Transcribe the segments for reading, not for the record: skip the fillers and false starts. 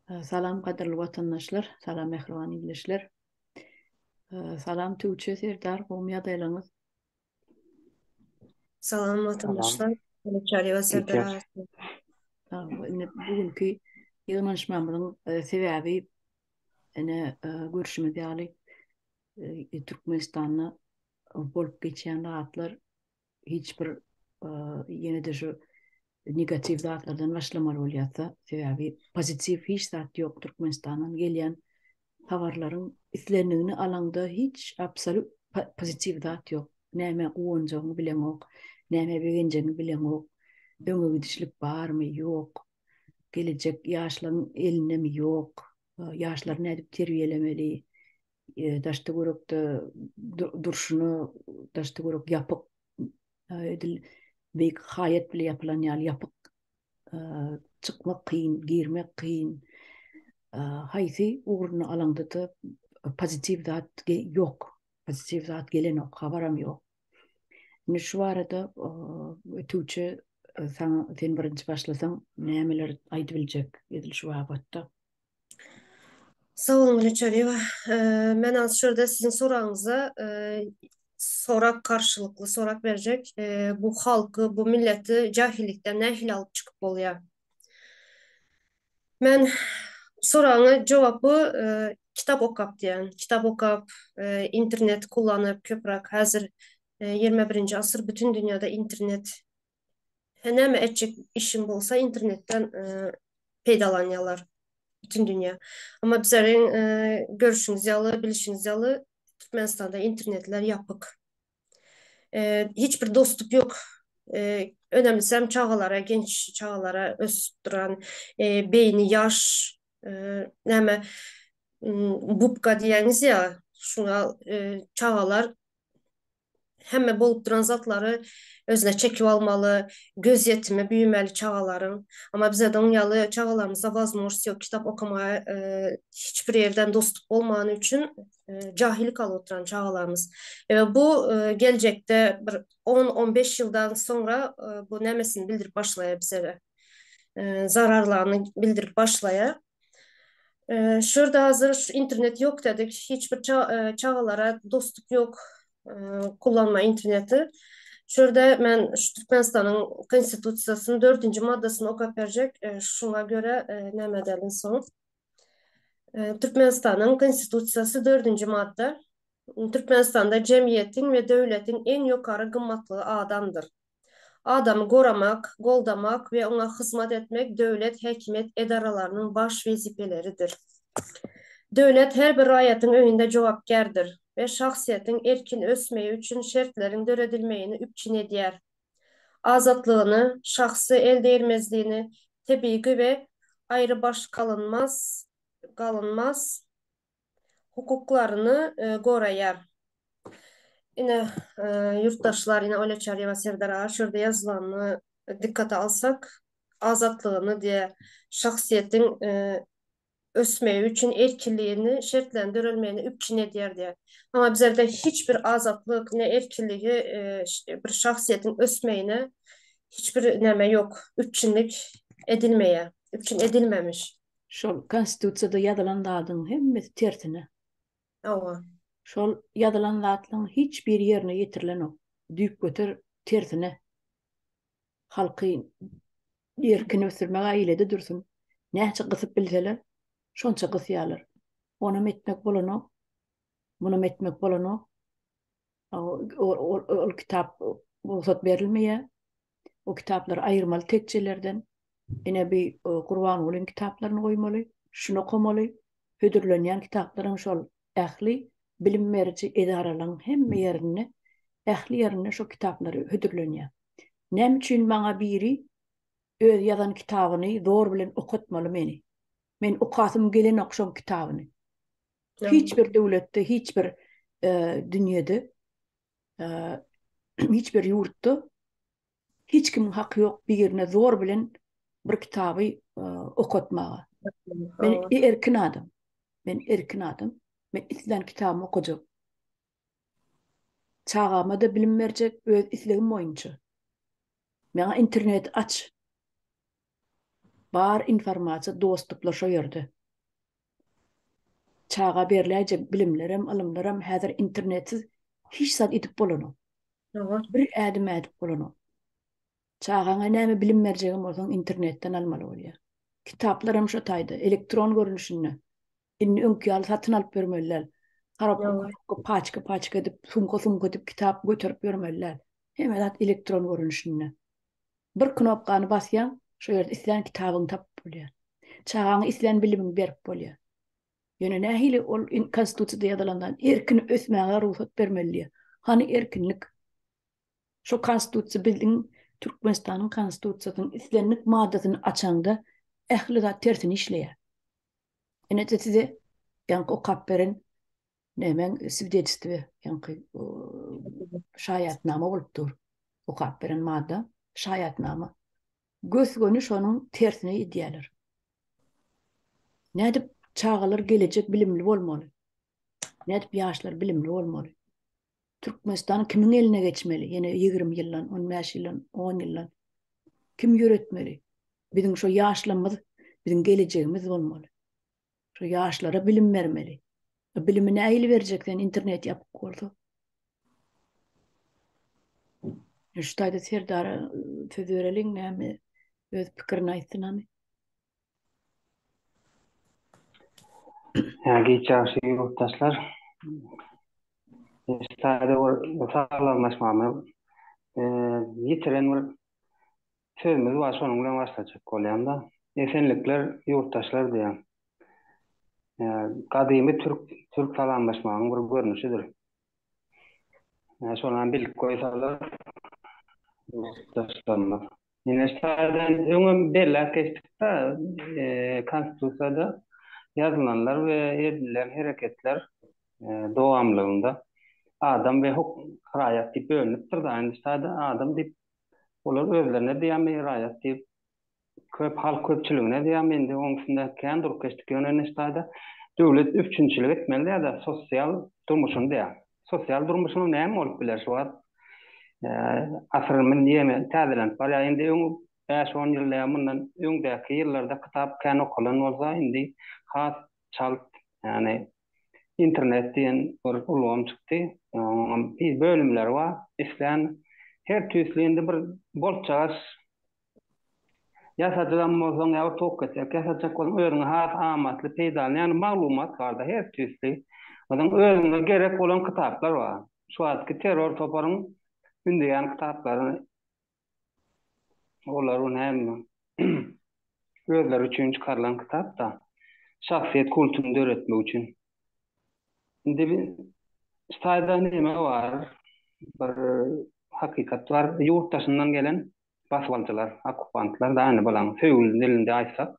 Salam gadyrly watandaşlar, salam mähriban ildeşler. Salam Tüwçe Serdar, gowmy ýagdaýlaryňyz? Salam watandaşlar. Çaryýewa Serdar aga. Indi bu günki ýygnanyşmamyzyň e, sebäbi ene e, görşümiz ýaly e, Türkmenistanda bolup geçýän zatlar hiç bir ýene-de şu negatiw zatlardan başlamaly bolýarsa, sebäbi pozitiw hiç zat ýok Türkmenistandan gelýän habarlaryň islendigini alaňda hiç absolýut pozitiw zat ýok. Nämä guwanjagyňy bileňok, nämä begenjegiňi bileňok. Öňe gidişlik barmy? Ýok. Gelejek ýaşlaryň elindemi? Ýok. Ýaşlary nädip terbiýelemeli? Daş-töwerekde durşuna daş-töwerek ýapyk, edil beýik haýat bile ýapylan ýaly ýapyk. Çykmak kyn, girmek kyn. Haýsy ugruny alaňda-da pozitiw zat ýok. Pozitiw zat gelenok, habaram ýok. Indi şu barada Tüwçe saňa sen birinji başlasaň nämeler aýdyp biljek edil şu babatda? Sag boluň Güle Çaryýewa. Men az şu ýerde siziň soragyňyza sorag garşylykly sorag berjek. Bu halky, bu milleti jahillikden nähili alyp çykyp bolýar? Men soragyňa jogapy kitap okap diýen. Kitap okap, internet kullanyp köpräk häzir ýigrimi birinji asyr bütin dünýäde internet Näme etjek işiň bolsa internetden peýdalanýarlar bütün dünýä. Amma bizleriň görüşüňiz ýaly, bilişiňiz ýaly Türkmenistanda internetler ýapyk. Hiç bir dostup ýok. Önemlisem çagalara, genç çagalara ösüp duran beýni ýaş näme gubka diýýäňiz ýa, şuňa çagalar hemme bolup duran zatlary özüne çekip almaly, gözýetimi büýümeli çagalaryň. Amma bizede oň ýaly çagalarymyzda wazmožnost ýok, kitap okamaga hiç bir ýerden dostluk bolmany üçin jahillik alyp oturan çagalarymyz. We bu geljekde bir on, 15 ýyldan soňra bu nämesini bildirip başlaýar bizede. Zararlaryny bildirip başlaýar. Şu ýerde hazir şu internet ýok dedik. Hiç bir çagalara dostluk ýok kullanma interneti. Şu ýerde men şu Türkmenistanyň Konstitusiýasynyň dördünji maddasyny okap berjek. Şuňa görä näme edeliň soň. Türkmenistanyň Konstitusiýasy dördünji madda. Türkmenistanda jemgyýetiň we döwletiň iň ýokary gymmatlygy adamdyr. Adamy goramak, goldamak we oňa hyzmat etmek döwlet häkimiýet edaralarynyň baş wezipeleridir. Döwlet her bir raýatyň öňünde jogapkärdir we şahsyýetiň erkin ösmegi üçin şertleriň döredilmegini üpjün edýär. Azatlygyny, şahsy eldegirmezligini, tebigy we aýrybaşgalynmaz galynmaz hukuklaryny goraýar. Ine, ýurtdaşlar, ine Olýa Çaryýewa Serdar aga şu ýerde ýazylanyny dikkate alsak, azatlygyny diýe şahsyýetiň ösmegi üçin erkinligini, şertlerini dörelmegini üpjün edýär diýýär. Amma bizlerde hiç bir azatlyk, ne erkinligi bir şahsyýetiň ösmegine hiç bir näme ýok, üpjünlik edilmeýär, üpjün edilmemiş. Şol konstitusiýada ýazylan zadyň hemmesi tersine. Hawa. Şol ýazylan zatlaryň hiç biri ýerine ýetirilenok. Düýpgöter tersine. Halky erkin ösdürmek-ä ilede dursun. Näçe gysyp bilseler, şonça gysýarlar. Onam etmek bolanok, munam etmek bolanok. Ol kitap rugsat berilmeýär. O kitaplary aýyrmaly tekjelerden. Ine bi Gurbangulyň kitaplaryny goýmaly, şuny okamaly. Hödürlenýän kitaplaryň şol ähli bilim beriji edaralaryň hemme ýerinde, ähli ýerinde şo kitaplary hödürlenýär. Näme üçin maňa biri öz ýazan kitabyny zor bilen okatmaly meni? Men okasym gelenok şoň kitabyny. Hiç bir döwletde, hiç bir dünýede, hiç bir ýurtda hiç kimiň haky ýok birine zor bilen bir kitaby okatmaga. Men erkin adam. Men erkin adam. Men islän kitabymy okajak. Çagama-da bilim berjek öz islegim boýunça. Maňa interneti aç. Bar informasiýa dostuplar şo ýerde. Çaga beriläýjek bilimlerem, ylymlaram häzir internetsiz hiç zat edip bolanok. Bir ädim ädip bolanok. Çagaňa näme bilim berjegem bolsaň internetden almaly bolýar. Kitaplaram şo taýda, elektron görnüşinde. Indi öňki ýaly satyn alyp ýörmeli däl. Korobka paçka paçka edip, sumka sumka edip kitap göterip ýörmeli däl. Hemme zat elektron görnüşinde. Bir knopkany basýaň, şo ýerde islän kitabyňy tapyp bolýar. Çagaňa islän bilimiňi berip bolýar. Ýöne nähili ol konstitusiýada ýazylandan erkin ösmäge rugsat bermeli diýýär. Hany erkinlik? Şo konstitusiýa biziň Türkmenistanyň konstitusiýasynyň islendik maddasyny açaňda ähli zat tersine işleýär. Ine-de size ýaňky okap beren nämäň swidetstwe, ýaňky şaýatnama bolup dur. Okap beren madda şaýatnama. Gös-göni şonuň tersine edýärler. Nädip çagalar gelejek bilimli bolmaly? Nädip ýaşlar bilimli bolmaly? Türkmenistan kimiň eline geçmeli? Ýene 20 ýyldan, 15 ýyldan, 10 ýyldan kim ýöretmeli? Biziň şo ýaşlarymyz biziň gelejegimiz bolmaly. Şo ýaşlara bilim bermeli. Bilimi nähili berjek sen internet ýapyk bolsa? Şu taýda Serdara söz bereliň näme öz pikirini aýtsyn hany. Hä, giç ýagşy ýurtdaşlar. Şu taýda bir salamlaşmamy ýitiren bir sözümiz bar, şonuň bilen başlajak bolýan-da. Esenlikler ýurtdaşlar diýýän. Gadymy türk türk salamlaşmagyň bir görnüşidir. Şonam bilip goýsalar ýurtdaşlarymyz. Ine şu taýdan öňem belläp geçdik-de, Konstitusiýada ýazylanlar we edilen hereketler dowamlylygynda adam we huk raýat diýip bölünipdir-de, indi şu taýda adam diýip olar özlerine diýýärmi raýat diýip, köp halk köpçüligine diýýärmi indi oň üstünde kän durup geçdik, ýöne indi şu taýda döwlet üpjünçilik etmeli diýýär-de sosial durmuşyny diýýär. Sosial durmuşyňyz näme bolup biler şu wagt? Asyrymyz ýene täzelenip barýar. Indi öň bäş-on ýyl ýa mundan öňdäki ýyllarda kitap kän okalan bolsa, indi has çalt, ýagny internet diýen bir ulgam çykdy. Onuň bir bölümleri bar. Islän her tüýsli indi bir bolçagaş Ýasajygam bolsaň ýa bir towuk-ketek ýasajak bolsaň özüňe has amatly peýdaly ýagny maglumat barda her tüýsli. Onsoň özüňe gerek bolan kitaplar bar. Şu wagtky terror toparyň ündeýän kitaplary olar bu näme özleri üçin çykarylan kitap-da. Şahsyýet kultuny döretmek üçin. Indi şu taýda neme bar? Bir hakykat bar. Ýurt daşyndan gelen basybalyjylar, okkupantlar da indi bulaň söýgüli dilinde aýtsak.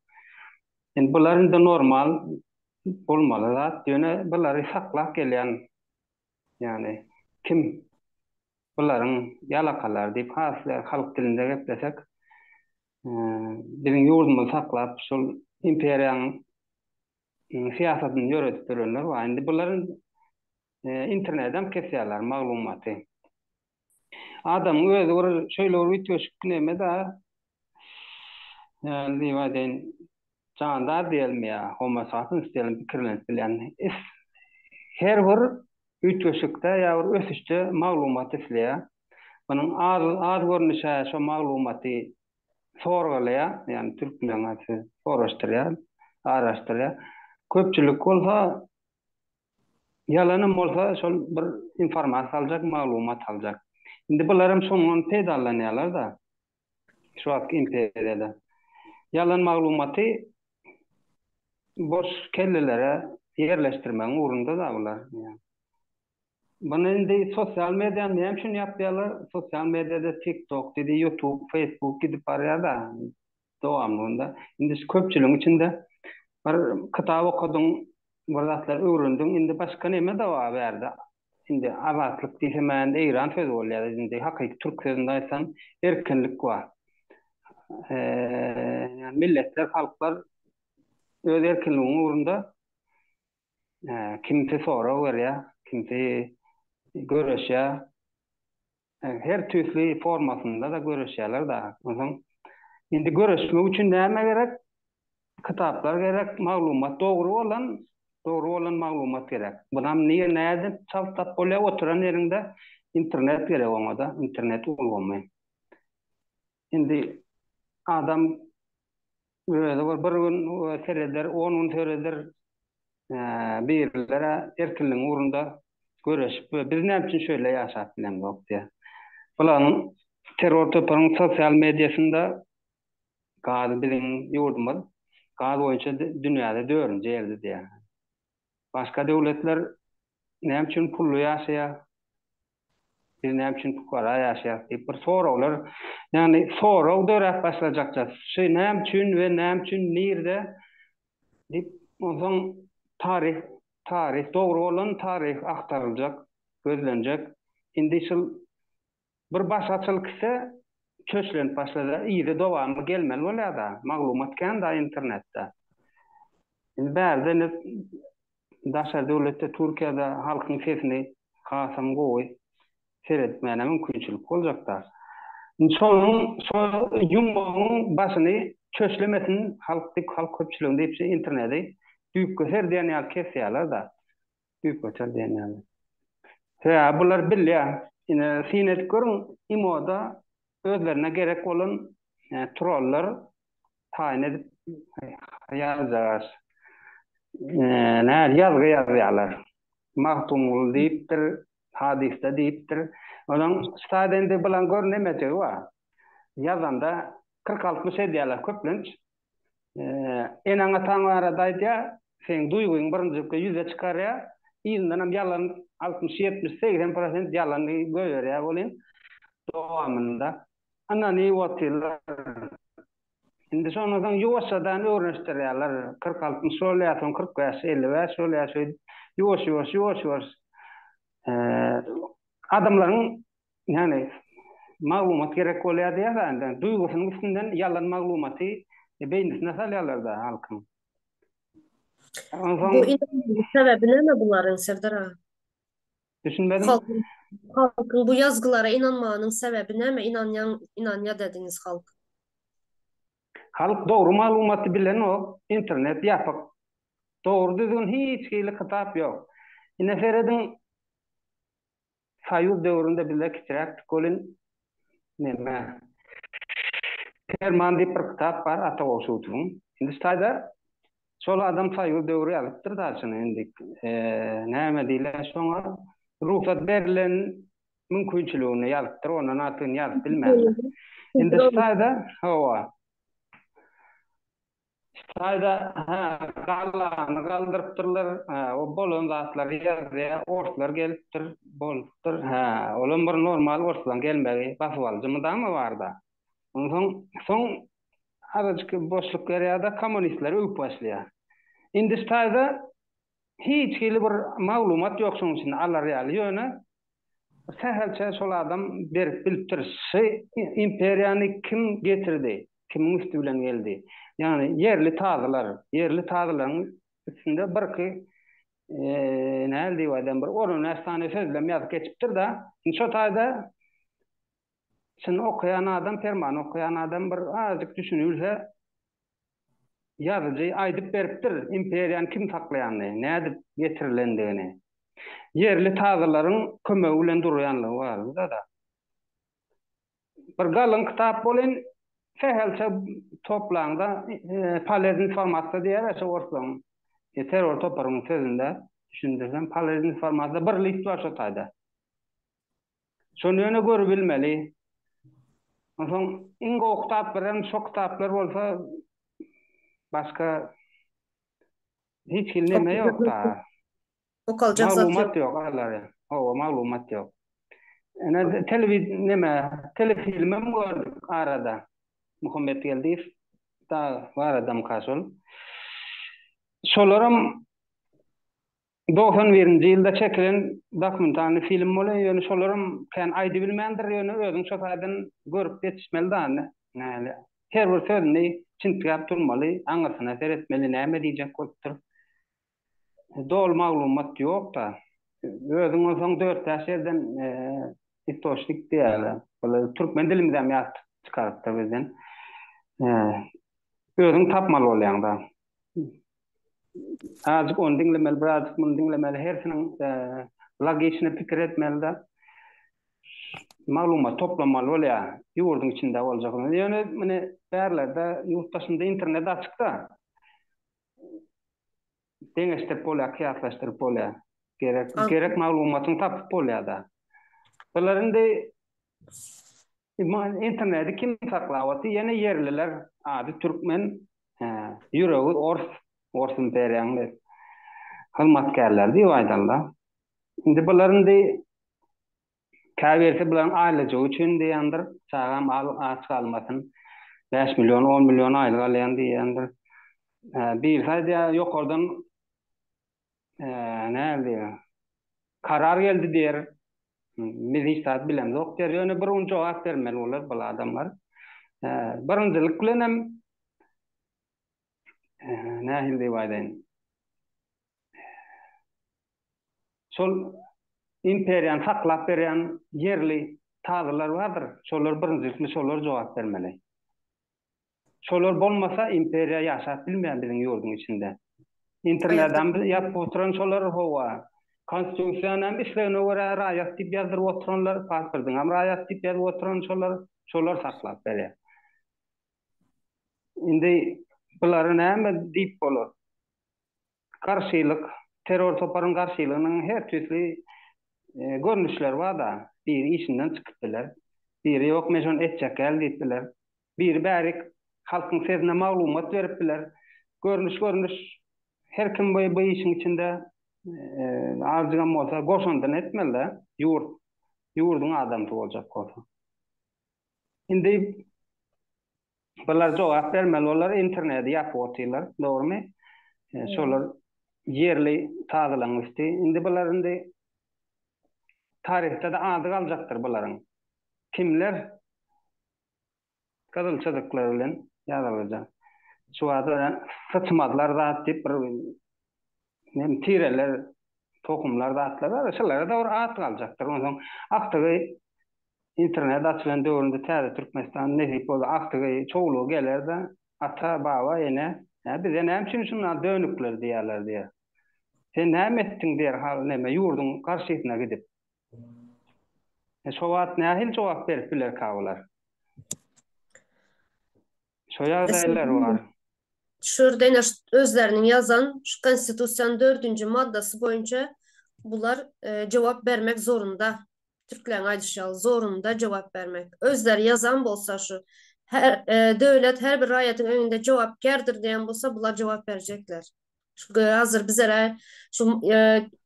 Indi bular indi normal bolmaly zat. Ýöne bulary saklap gelýän ýagny kim bularyň ýalakalary diýip has halk dilinde geplesek biziň ýurdumyzy saklap şol imperiýanyň syýasatyny ýöredip ýörenler bar. Indi bular internedem kesýärler maglumaty. Adamyň özi bir şeýle bir üýtgeşik neme-de, näme diýip aýdaýyn, jandar diýelimi ýa homo sapiens diýelim pikirlenip bilýän. Her bir üýtgeşikde ýa bir ösüşde maglumat isleýär. Munuň az az görnüşe şo maglumaty sorgalaýar, ýagny türkmen aýtsa soraşdyrýar, araşdyrýar. Köpçülik bolsa Ýalanam bolsa şol bir informasiýa aljak, maglumat aljak. Indi bularam şondan peýdalanýarlar-da. Şu wagtky imperiýada. Ýalan maglumaty boş kellelere ýerleşdirmegiň ugrunda-da bular. Muny indi sosial mediany näme üçin ýapýarlar? Sosial mediada TikTok diýdi, YouTube, Facebook gidip barýar-da. Dowamlygynda. Indi şu köpçüligiň içinde bir kitap okadyň, bir zatlar öwrendiň, indi başga neme bar bärde? Indi azatlyk diýsem indi Eýran sözi bolýar. Indi hakyky türk sözünde aýtsam erkinlik bar. Eee, milletler, halklar öz erkinliginiň ugrunda kimsi sorag berýär, kimsi göreşýär. Her tüýsli formasynda-da göreşýärler-de. Onsoň indi göreşmek üçin näme gerek? Kitaplar gerek, maglumat dogry bolan. Dogry bolan maglumat gerek. Bunam nir nädip çalt tap bolýar oturan ýeriňde internet gerek oňada internet ulgamy. Indi adam özi bir bir gün sereder on gün sereder birlere erkinligiň ugrunda göreşip we biz näme üçin şöyle ýaşap bilemzok diýýär. Bularyň terror toparyň sosial mediasynda Gaz biziň ýurdumyz gaz boýunça dünýäde dördünji ýerde diýýär. Başga döwletler näme üçin pully ýaşaýar? Biz näme üçin pukara ýaşaýarys diýip bir soraglar, ýagny sorag döräp başlajakja. Şu näme üçin we näme üçin nirde diýip, onsoň taryh, taryh dogry bolan taryh agtaryljak, gözlenjek. Indi şul Bir baş açylkse çöçlenip başlada yzy dowamy gelmeli bolýada maglumat kän da internetde. Indi bärde indi daşary döwletde Türkiýede halkyň sesini hasam gowy seretmäne mümkinçilik boljakda. Indi şonuň şo ýumagyň başyny çöçlemesin halk diýip halk köpçüligini diýip şu interneti düýpgöter diýen ýaly kesýärler-da. Düýpgöter diýen ýaly. Sebäbi bular bilýär. Ine, syn edip görüň, imoda özlerine gerek bolan trollar taýyn edip ýazjagaş. Nä, ýazgy ýazýarlar. Magtymguly diýipdir, hadysda diýipdir. Onuň şu indi bulan gör nemejigi bar. Ýazanda 40-60 edýärler köplenç. Eneň-ataň barada aýdýar, seň duýgyňy birinjilikde ýüze çykarýar, yzyndanam ýalan 60, 70, 80 prosent ýalan goýberýär welin, dowamynda ynanyp otyrlar. Indi şondan soň ýuwaşjadan öwrenişdirýärler, 40-60 bolýar, soň 45, 55 bolýar, şeýdip ýuwaş-ýuwaş, ýuwaş-ýuwaş adamlaryň Ýagny, maglumat gerek bolýar diýýär-dä indi. Duýgusynyň üstünden ýalan maglumaty beýnisine salýarlar-da halkyň. Onsoň Bu ynanmagyň sebäbi näme bularyň Serdar aga? Düşünmedim. Halkyň halkyň bu ýazgylara ynanmagynyň sebäbi näme? Ynanýan ynanýar dediňiz halk. Halk dogry maglumaty bilenok, internet ýapyk. Dogry düzgün hiç hili kitap ýok. Ine serediň Soýuz döwründe bizler kiçiräkdik welin neme Perman diýip bir kitap bar Ata Gowşutowyň. Indi şu taýda şol adam soýuz döwri ýazypdyr da şuny indi näme diýilýär şoňa rugsat berlen mümkinçiliginde ýazypdyr ondan artygyny ýazyp bilmändir. Indi şu taýda hawa Hytaýda hä galany galdyrypdyrlar, hä o bolan zatlary ýazýar, orslar gelipdir, bolupdyr, hä olam bir normal orslaň gelmegi, basybalyjy mydama barda. Onsoň soň azajyk boşluk berýärde kommunistleri öwüp başlaýar. Indi Hytaýda Hiç hili bir maglumat ýok şoň içinde alar ýaly ýöne sähelçe şol adam berip bilipdir şy imperiýany kim getirdi kimiň üsti bilen geldi ýagny ýerli tazylar ýerli tazylaryň üstünde birki näl diýip aýdam bir on bäş sany sözlem ýazyp geçipdir da indi şo taýda şuny okaýan adam permany okaýan adam bir azajyk düşünibilse Ýazyjy aýdyp beripdir imperiýany kim saklaýanyny, nädip getirilendigini. Ýerli tazylaryň kömegi bilen durýanlygy barada-da. Bir galyň kitap bolyn, sähelçe toplaňda polezny informasiýa diýýär-ä şo orslaryň terror toparynyň sözünde düşündirsem, polezny informasiýa bir list bar şo taýda. Şony ýöne görübilmeli. Onsoň iň gowy kitaplar hem şo kitaplar bolsa başga hiç hili neme ýok da. Okaljak zat ýok. Maglumat ýok alary. Hawa, maglumat ýok. Ene telewiz neme telefilmem gördük arada. Muhammet Geldiýew dag baradamyka şol. Şolaram 91-nji ýylda çekilen dokumentalnyý film bolýar, ýöne şolaram kän aýdybilmändir, ýöne özüň şo taýdan görüp ýetişmeli da näle. Her bir sözüni çintgäp durmaly, aňyrsyna seretmeli, näme diýjek bolupdyr. Doly maglumat ýok-da. Özüň bolsaň dört-bäş ýerden istoçnik diýýärler. Bular türkmen dilimizem ýazyp çykarypdyr bizden. Özüň tapmaly bolýaň-da. Azajyk ony diňlemeli, birazajyk muny diňlemeli, hersiniň logiçny pikir etmeli-de. Maglumat toplamaly bolýar, ýurduň içinde boljak. Ýöne muny bärlerde, ýurt daşynda internet açyk-da. Deňeşdirip bolýar, kyýaslaşdyryp bolýar. Gerek, gerek maglumatyňy tapyp bolýar-da. Bular indi interneti kim saklap otyr? Ýene ýerliler, ady türkmen, ýüregi ors, ors imperiýanyň hyzmatkärleri diýip aýdaly-da. Indi bular indi Käbirisi bularyň aýlyjygy üçin diýýändir, çagam al aç galmasyn, bäş million, on million aýlyk alýan diýýändir. Birisi aýdýar, ýokardan näme diýýär, karar geldi diýer, biz hiç zat bilemzok diýer. Ýöne bir gün jogap bermeli bolar bul adamlar. Birinjilik bilenem nähili diýip aýdaýyn, Şol imperiýany saklap berýän ýerli tazylar bardyr, şolar birinjilikli şolar jogap bermeli. Şolar bolmasa imperiýa ýaşap bilmeýär biziň ýurduň içinde. Internedem ýapyp oturan şolar howa. Konstitusiýanam islegine görä raýat diýip ýazdyryp oturanlar, pasportyňam raýat diýip ýazyp oturan şolar, şolar saklap berýär. Indi bulara näme diýip bolar? Garşylyk, terror toparyň garşylygynyň her tüýsli görnüşleri bar-da. Biri işinden çykyp biler, biri ýok men şony etjek däl diýip biler, biri bärik halkyň sesine maglumat berip biler. Görnüş-görnüş her kim bu bu işiň içinde azjygam bolsa goşandyny etmeli-de, ýurt, ýurduň adamsy boljak bolsa. Indi Bular jogap bermeli bolar, interneti ýapyp otyrlar, dogrymy? Şolar ýerli tazylaryň üsti. Indi bular indi taryhda-da ady galjakdyr bularyň. Kimler gyzyl çyzyklar bilen ýazyljak. Şu wagt syçmazlar zat diýip bir nem tireler, tohumlar zatlar bar. Şolara-da bir at galjakdyr. Onsoň agtygy Internet açylan döwründe täze Türkmenistan nesip bolsa agtygy, çowlugy geler-de, ata, baba, ene, hä bize näme üçin şundan dönükler diýerler diýer. Sen näme etdiň diýer hal neme ýurduň garşysyna gidip. E şo wagt nähili jogap berip bilerka bular? Şo ýagdaýlar bar. Şu ýerde ine özleriniň ýazan şu konstitusiýanyň dördünji maddasy boýunça bular jogap bermek zorunda. Türkleriň aýdyşy ýaly zorunda jogap bermek. Özleri ýazan bolsa şu her döwlet her bir raýatyň öňünde jogapkärdir diýen bolsa bular jogap berjekler. Şu hazir bizlere şu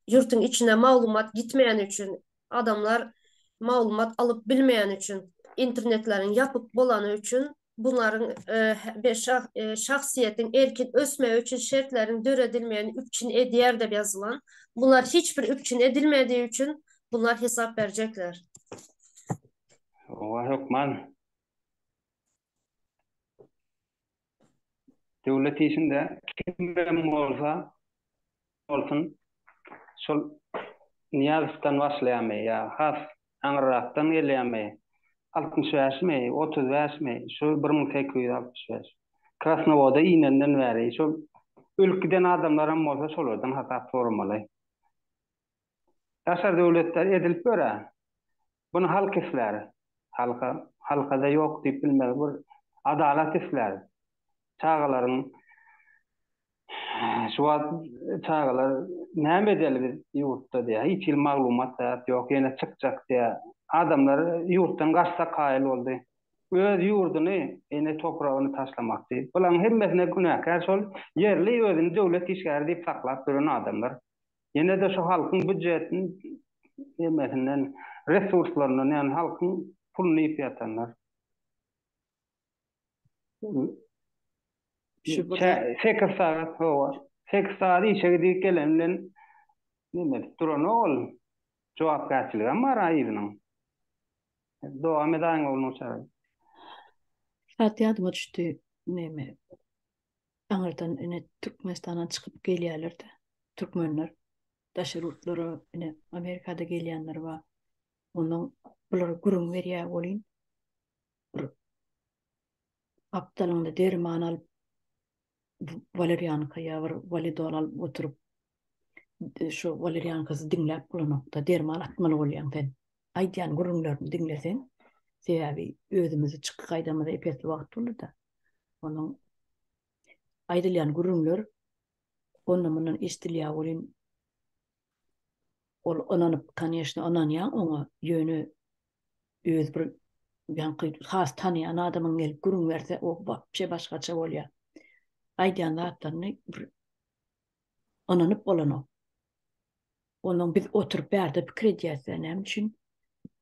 ýurtuň içine maglumat gitmeýäni üçin adamlar maglumat alyp bilmeýäni üçin internetleriň ýapyk bolany üçin bularyň şahsyýetiň erkin ösmegi üçin şertleriň döredilmegini üpjün edýär diýip ýazylan. Bular hiç bir üpjün edilmedigi üçin bular hesap berjekler. Oňa hökman döwlet işinde kimem bolsa bolsun, şol Nyýazowdan başlaýarmy ýa has aňryrakdan gelýärmi, 65-mi, 35-mi, şu 1865, Krasnowoda inenden bäri şol ölüp giden adamlaram bolsa şolardan hasap soramaly. Daşary döwletler edilip ýör-ä. Muny halk islär. Halka, halkada ýok diýip bilmez. Bir adalat islär. Çagalaryň şu wagt çagalar näme edeli biz ýurtda diýýär. Hiç hili maglumat zat ýok, ýene çykjak diýýär. Adamlar ýurtdan gaçsa kaýyl boldy. Öz ýurduny, ene topragyny taşlamak diýip. Bularyň hemmesine günäkär şol ýerli özüni döwlet işgäri diýip saklap ýören adamlar. Ýene-de şu halkyň býujetini nemesinden, resurslaryndan, ýagny halkyň puluny iýip ýatanlar. Şu bir 8 sagat, hawa, 8 sagat işe gidip gelen bilen neme edip duranok ol. Jogapkärçiligem bar-a yzynyň. Dowam edäýiň Ogulnur çaga. Zat ýadyma düşdi, neme, aňyrdan ine Türkmenistandan çykyp gelýärler-de, türkmenler daşary ýurtlara, ine Amerikada gelýänler bar. Ondan bular gürrüň berýär welin, bir gapdalyňda derman alyp. Walerianka ýa bir walidol alyp oturyp şu waleriankasy diňläp bolanokda derman atmaly bolýaň sen. Aýdýan gürrüňlerini diňleseň, sebäbi özümizi çykyp gaýdamyza ep-esli wagt boldy-da. Onuň aýdylýan gürrüňler ondan-mundan eşidilýär welin ol ynanyp, koneşno ynanýaň oňa, ýöne öz bir ýaňky has tanaýan adamyň gelip gürrüň berse, o wapşe başgaça bolýar. Aýdýan zatlaryny bir ynanyp bolanok. Ondan biz oturyp bärde pikir edýäs-dä, näme üçin?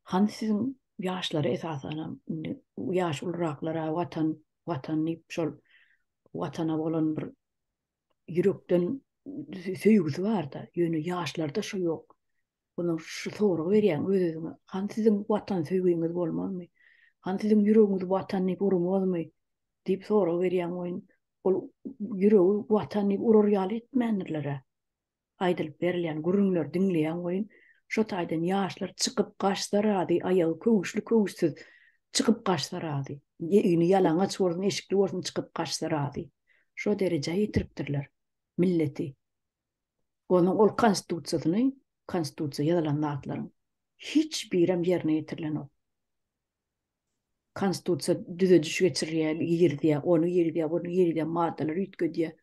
Hany siziň ýaşlara esasanam indi ýaş uluraklara watan, watan diýip şol watana bolan bir ýürekden söýgüsi bar-da, ýöne ýaşlarda şo ýok. Ondan şu soragy berýäň öz-özüňe, hany siziň watan söýgiňiz bolmazmy? Hany siziň ýüregiňiz watan diýip urmazmy? diýip sorag berýäň oýun. Ol ýüregi watan diýip urar ýaly etmändirler-ä. Aýdylyp berilýän gürrüňleri diňleýäň oýun. Şo taýdan ýaşlar çykyp gaçsa razy, aýagy köwüşli-köwüşsiz çykyp gaçsa razy. Egni ýalaňaç bolsun, eşikli bolsun çykyp gaçsa razy. Şo derejä ýetiripdirler milleti. Onuň ol konstitusiýasyny, konstitusiýa ýazylan zatlaryň hiç birem ýerine ýetirilenok. Konstitusiýa düzediş geçirýär, girizýär, ony girizýär, buny girizýär, maddalary üýtgedýär.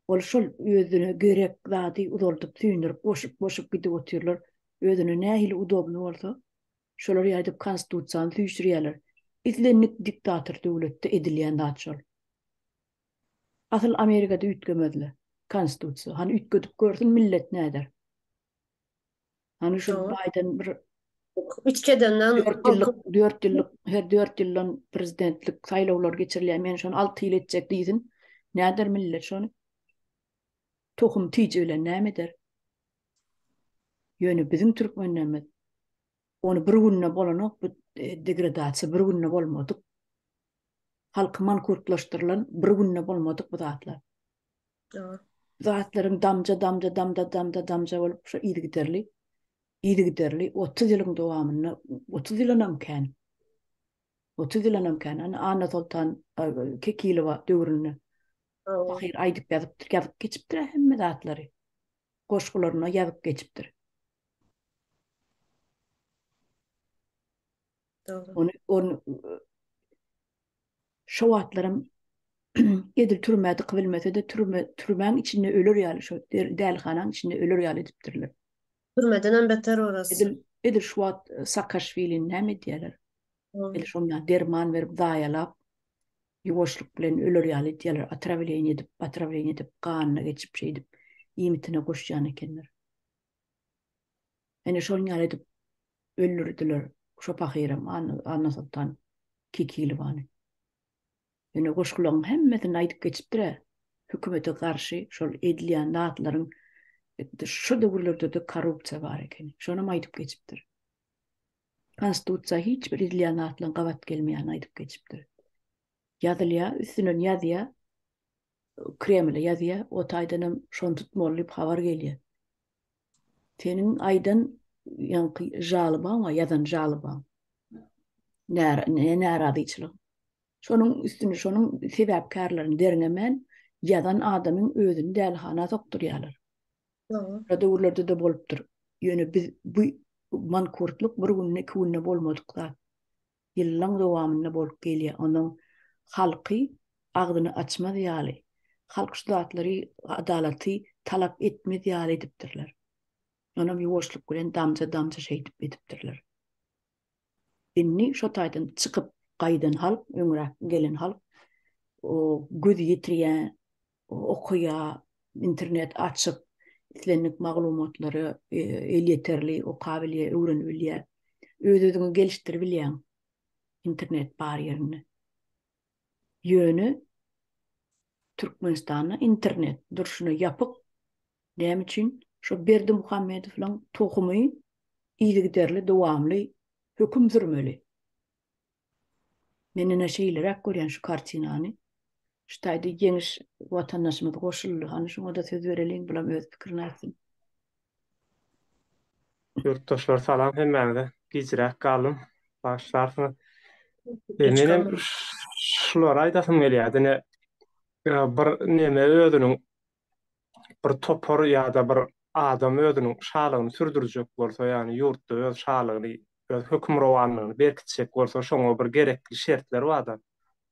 Ol şol özüne gerek zady uzaldyp, süýndürip, goşup, goşup gidip otyrlar. Özüne nähili udobny bolsa, şolar ýaýdyp konstitusiýany süýşürýärler. Islendik diktator döwletde edilýän zat şol. Asyl Amerikada üýtgemezle konstitusiýa. Hany üýtgedip görsün millet näder. Hany şu Baýden bir Üýtgedenden 4 ýyllyk 4 ýyllyk her 4 ýyldan prezidentlik saýlawlary geçirilýär. Men şony 6 ýyl etjek diýsin. Näder millet şony? Tohum tiji bilen näme eder? Ýöne biziň türkmenlerimiz ony bir günde bolanok bu degradasiýa bir günde bolmadyk. Halky mankurtlaşdyrylan bir günde bolmadyk bu zatlar. Dogry. Zatlaryň damja damja damda damda damja bolup şu yzygiderli yzygiderli 30 ýylyň dowamynda 30 ýylanam kän. 30 ýylanam kän. Ana Annasoltan Kekilowa döwründe pahyr aýdyp ýazypdyr, ýazyp geçipdir hemme zatlary. Goşgularynda ýazyp geçipdir. Dogry. Ony ony şo wagtlaram edil türmä dykybilmese-de türme türmäň içinde öler ýaly şo dälihanaň içinde öler ýaly edipdirler. Türmedenem beter orasy. Edil edil şu wagt Saakaşwilini näme edýärler? Edil şonda derman berip zaýalap ýuwaşlyk bilen öler ýaly edýärler. Otrawleniýe edip, otrawleniýe edip ganyna geçip şeýdip iýmitine goşýan ekenler. Ene şonuň ýaly edip öldürdiler şo pahyram Annasoltan Kekilowany. Ýöne goşgularyň hemmesini aýdyp geçipdir-ä, hökümete garşy şol edilýän zatlaryň şo döwürlerde-de korrupsiýa bar ekeni. Şonam aýdyp geçipdir. Konstitusiýa hiç bir edilýän zatlaryň gabat gelmeýänini aýdyp geçipdir. Ýazylýar, üstünden ýazýar, Kremle ýazýar, o taýdanam şony tutmaly diýip habar gelýär. Seniň aýdan ýaňky žalbaň bar, ýazan žalbaň. Närazyçylyk. Şonuň üstüni, şonuň sebäpkärlerini derňemän, ýazan adamyň özüni dälihana sokdurýarlar. Dogry. Döwürlerde-de bolupdyr. Ýöne biz bu mankurtlyk bir günde, iki günde bolmadyk zat. Ýyllaň dowamynda bolup gelýär. Onuň halky agzyny açmaz ýaly, halk şu zatlary adalaty talap etmez ýaly edipdirler. Onam ýuwaşlyk bilen damja-damja şeýdip edipdirler. Indi şo taýdan çykyp gaýdan halk, öňräk gelen halk o gözi ýetirýän, okaýar, internet açyk, islendik maglumatlary elýeterli okabilýär, öwrenibilýär. Öz-özüňi gelişdiribilýäň internet bar ýerinde. Ýöne Türkmenistanda internet durşuna ýapyk. Näme üçin? Şo Berdimuhamedowlaň tohumy yzygiderli, dowamly höküm sürmeli. Men ine şeýleräk görýän şu kartinany. Şu taýda Ýeňiş watandaşymyz goşuldy. Hany şuňa-da söz bereliň, bulam öz pikirini aýtsyn. Ýurtdaşlar salam hemmäňize. Gijräk galdym. Bagyşlarsyňyz. Menem şulary aýdasym gelýär. Ine. Bir neme özüniň bir topar ýa-da bir adam özüniň şalygyny sürdürjek bolsa, ýagny ýurtda öz şalygyny, öz hökümrowanlygyny berkitjek bolsa, şoňa bir gerekli şertler bar-da.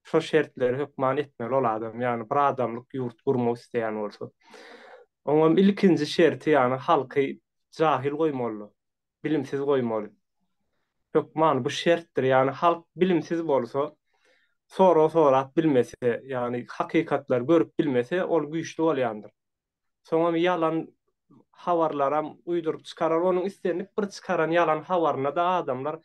Şo şertleri hökman etmeli ol adam, ýagny bir adamlyk ýurt gurmak isleýän bolsa. Oňam ilkinji şerti, ýagny halky jahyl goýmaly. Bilimsiz goýmaly. Hökman bu şertdir, ýagny halk bilimsiz bolsa, sorag sorap bilmese, ýagny hakykatlary görüp bilmese, ol güýçli bolýandyr. Soňam ýalan habarlaram uýduryp çykarar, onuň islendik bir çykaran ýalan habaryna-da adamlar,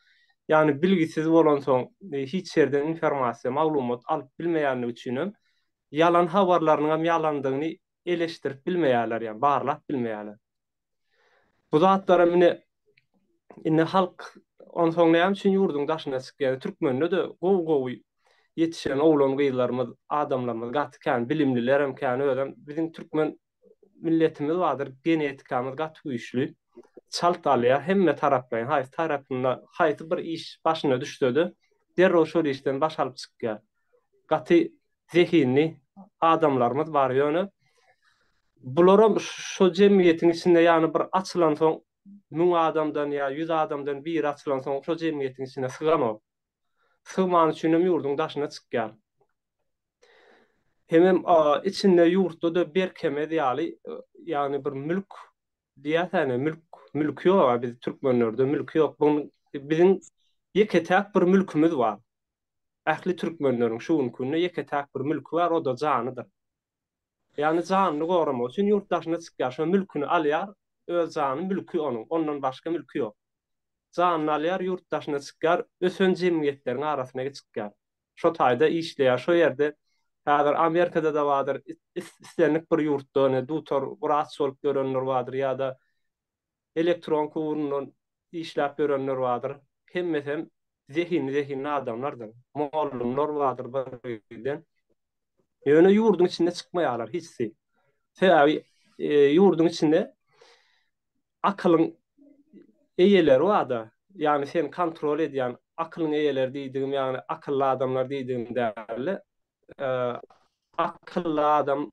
ýagny bilgisiz bolansoň, hiç ýerden informasiýa, maglumat alyp bilmeýänligi üçinem, ýalan habarlarynyňam ýalandygyny eleşdirip bilmeýärler, ýagny barlap bilmeýärler. Bu zatlaram ine indi halk onsoň näme üçin ýurduň daşyna çykýar? Türkmende-de gowy-gowy ýetişen oglan-gyzlarymyz, adamlarymyz gaty kän, bilimlilerem kän özem. Biziň türkmen milletimiz bardyr, genetikamyz gaty güýçli. Çalt alýar hemme taraplaýyn, haýsy tarapynda, haýsy bir iş başyna düşse-de, derrew şol işden baş alyp çykýar. Gaty zehinli adamlarymyz bar ýöne bularam şo jemgyýetiň içinde ýagny bir açylansoň müň adamdan ýa ýüz adamdan biri açylansoň şo jemgyýetiň içine syganok. Sygmany üçinem ýurduň daşyna çykýar. Hemem içinde ýurtda-da berkemez ýaly ýagny bir mülk diýýäsene mülk mülki ýok-a biz türkmenlerde mülki ýok. Biziň ýeke-täk bir mülkümiz bar. Ähli türkmenleriň şu günki günde ýeke-täk bir mülki bar, o-da janydyr. Ýagny janyny goramak üçin ýurt daşyna çykýar, şo mülküni alýar, öz jany mülki onuň, ondan başga mülki ýok. Janyny alýar, ýurt daşyna çykýar, ösen jemgyýetleriň arasyna çykýar. Şo taýda işleýär, şo ýerde häzir Amerikada-da bardyr, islendik bir ýurtda ine dutar wraç bolup ýörenler bardyr ýa-da elektronka ugrundan işläp ýörenler bardyr. Hemmesem zehinli-zehinli adamlardyr. Mugallymlar bardyr bir giden. Ýöne ýurduň içinde çykmaýarlar hiçsi. Sebäbi ýurduň içinde akylyň eýeleri bar-da. Ýagny seni kontrol edýän akylyň eýeleri diýdigim, ýagny akylly adamlar diýdigim däl-de, Akylly adam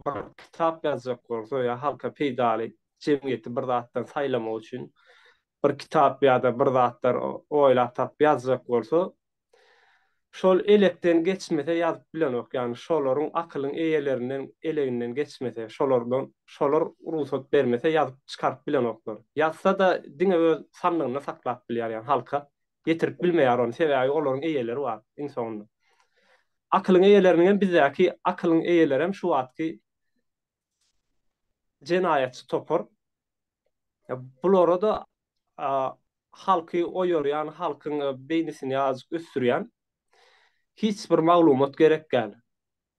bir kitap ýazjak bolsa ýa halka peýdaly jemgyýeti bir zatdan saýlamak üçin bir kitap ýa-da bir zatlar oýlap tapyp ýazjak bolsa, şol elekden geçmese ýazyp bilenok. Ýagny şolaryň akylyň eýelerinden eleginden geçmese, şolardan şolar rugsat bermese ýazyp çykaryp bilenoklar. Ýazsa-da diňe öz sandygynda saklap bilýär, ýagny halka ýetirip bilmeýär ony, sebäbi olaryň eýeleri bar iň soňunda. Akylyň eýeleriniňem bizdäki akylyň eýelerem şu wagtky jenaýatçy topar. Bulara-da halky oýarýan, halkyň beýnisini azajyk ösdürýän hiç bir maglumat gerek däl.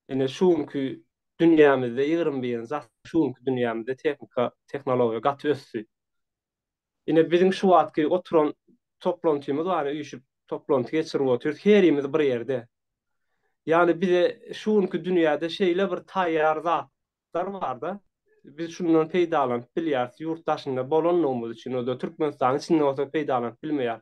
Ine şu günki dünýämizde ýigrimi birinji asyr şu günki dünýämizde tehnika, tehnologiýa gaty ösdi. Ine biziň şu wagtky oturan toplantymyz bar, üýşüp toplanty geçirip otyrys, herimiz bir ýerde. Ýagny bize şu günki dünýäde şeýle bir taýýar zatlar bar-da, biz şundan peýdalanyp bilýäris, ýurt daşynda bolanlygymyz üçin, o-da Türkmenistanyň içinde bolsak peýdalanyp bilmeýäris.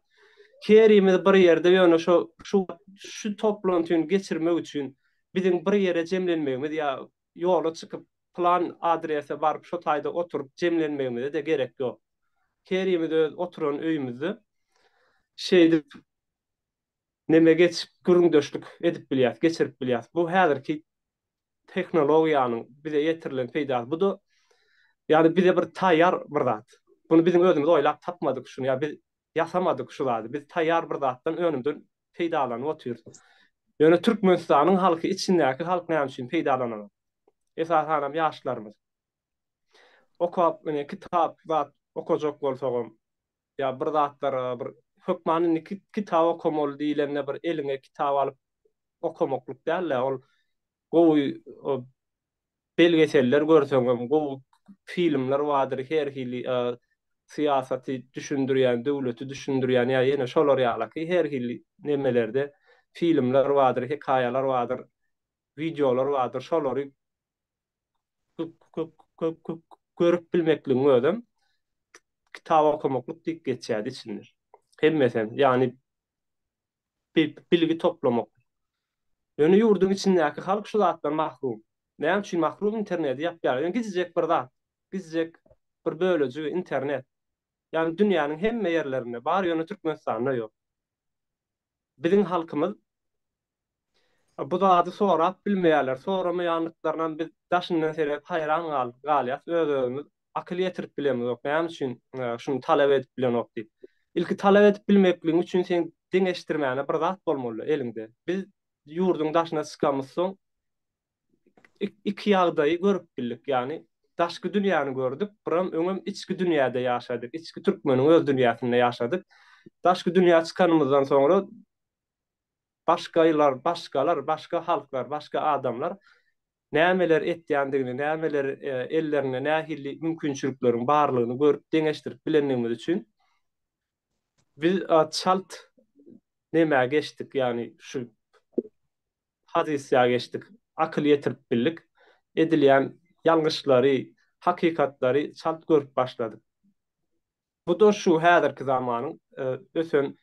Herimiz bir ýerde, ýöne şo şu şu toplantyny geçirmek üçin biziň bir ýere jemlenmegimiz ýa ýola çykyp pylan adrese baryp şo taýda oturyp jemlenmegimize-de gerek ýok. Herimiz öz oturan öýümizde şeýdip neme geçip gürrüňdeşlik edip bilýäs, geçirip bilýäs. Bu häzirki tehnologiýanyň bize ýetirilen peýdasy. Bu-da ýagny bize bir taýýar bir zat. Muny biziň özümiz oýlap tapmadyk şuny ýa biz ýasamadyk şu zady. Biz taýýar bir zatdan, önümden peýdalanyp otyrys. Ýöne Türkmenistanyň halky, içindäki halk näme üçin peýdalananok? Esasanam ýaşlarymyz. Okap, ine, kitap zat okajak bolsagam, ýa bir zatlar bir hökman indi kitap okamaly diýlende bir eliňe kitap alyp okamaklyk däl-de, ol gowy belgeseller görseňem, gowy filmler bardyr, her hili syýasaty düşündirýän, döwleti düşündirýän ýa ýene şolar ýalaky her hili nemelerde filmler bardyr, hekaýalar bardyr, wideolar bardyr, şolary görüp bilmekligiň özem kitap okamaklyk diýip geçýärdi içinde. Hemmesem, ýagny bilgi toplamak. Ýöne ýurduň içindäki halk şu zatdan mahrum. Näme üçin mahrum? Interneti ýapýarlar. Ýöne gijijek bir zat, gijijek bir bölejigi internet. Ýagny dünýäniň hemme ýerlerinde bar, ýöne Türkmenistanda ýok. Biziň halkymyz bu zady sorap bilmeýärler. Soramaýanlyklarynam biz daşyndan seredip haýran galýas, öz-özümiz akyl ýetirip bilemizok, näme üçin şuny talap edip bilenok diýip. Ilki talap edip bilmekligiň üçin seň deňeşdirmäne bir zat bolmaly eliňde. Biz ýurduň daşyna çykamyzsoň iki ýagdaýy görüp bildik, ýagny daşky dünýäni gördük, biram öňem içki dünýäde ýaşadyk, içki türkmeniň öz dünýäsinde ýaşadyk. Daşky dünýä çykanymyzdan soňra başgalar, başgalar, başga halklar, başga adamlar nämeler etýändigini, nämeler ellerinde nähili mümkinçilikleriň barlygyny görüp, deňeşdirip bilendigimiz üçin biz çalt nämä geçdik, ýagny şu pozisiýa geçdik, akyl ýetirip bildik, edilýän ýalňyşlary, hakykatlary çalt görüp başladyk. Bu-da şu häzirki zamanyň ösen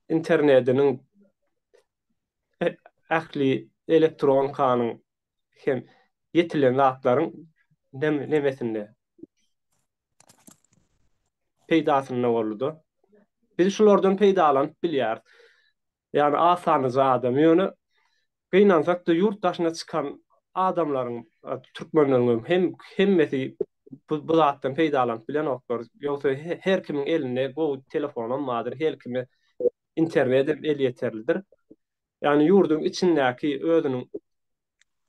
internediniň, ähli elektronikanyň hem ýetilen zatlaryň nemesinde, peýdasynda boldy-da. Biz şulardan peýdalanyp bilýäris. Ýagny az sanlyja adam. Ýöne gynansak-da ýurt daşyna çykan adamlaryň, türkmenleriň hem hemmesi bu bu zatdan peýdalanyp bilenoklar. Ýogsa her kimiň elinde gowy telefonam bardyr, her kime internet hem elýeterlidir. Ýagny ýurduň içindäki özüniň